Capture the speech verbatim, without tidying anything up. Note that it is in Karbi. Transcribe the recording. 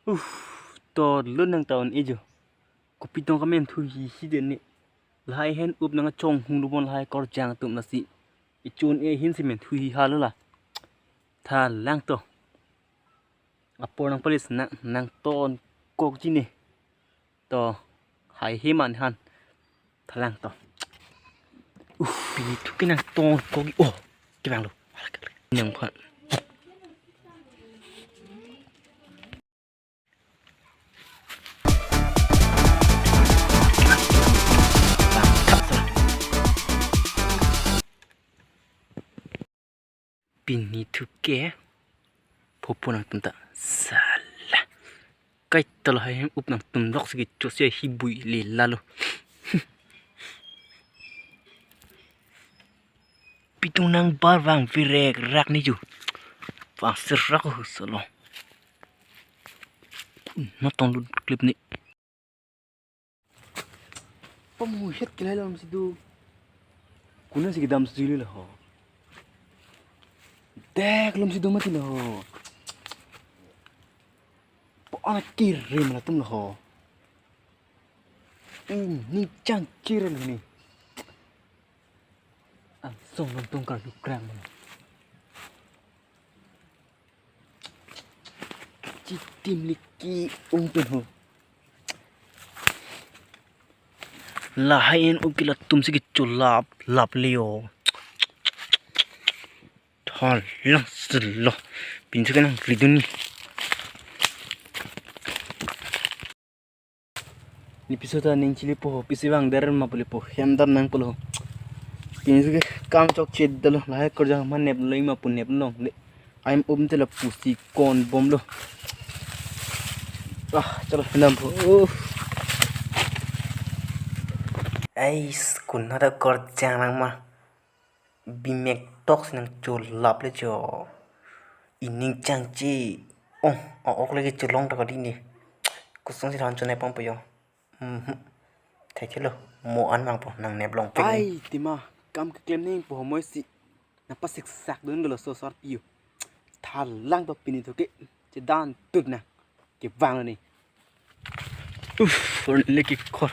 Uff, to lun nang ta un-e jo. Kopi tong kamen thu hi hi den ne. Lahai hen up nang chong hung lubon lahai korjang atum lasi. Ichun e hin si men thu hi ha lo la. Tha lang to. Apor nang palis nang nang ton kok ji ne. To hai he man han. Tha lang to. Uff, pini thu ke nang ton kok ji. Oh, kevang lo. Nang phan. Pini thu ke phopo nangtum ta sala. Kaita lahai hem up nangtum lok si kecho si hi bui le lalo. Pitung nang bar vang virek rak ni ju. Vang serak ho solo. Natong lut clip ni. Pamu het kelai lom si do. Kuna si kedam sujui lo ho. Dek lom si do mati lo ho. Po ana kiri ma latum lo ho. Ini chang kiri lo ni. Angsong lom tong kar lukrang lo. Chitim liki ung pen ho. Lahai en uki latum si kecho lap lap leo. Tha lang selo. Pinso ke nang ridun ni. Ni piso ta ning chili po ho, pisi vang der ma puli po, hem dam nang pulo. Pinso ke kam chokche dalo, lahai korjang ma nep lo ma pu nep long le. Aim um te la pusi kon bom lo. Ah, chalo hem dam po. Uff. Ais, kuna ta korjang nang ma. Bimek tok si nang cho lap le cho. Ining changche. Oh, a-ok le ke cholong ta kali ni. Kusong si than chonai pang po yo. Mhm. Thai thelo. Mo an mang po nang nep long pek ni. Ai, tima, kam keklem ning po homoi si. Nang pasik sak dun gelo so sar piu. Tha lang to pini thu ke. Chedan tut na. Kevang lo ni. Uff, or le ke khor.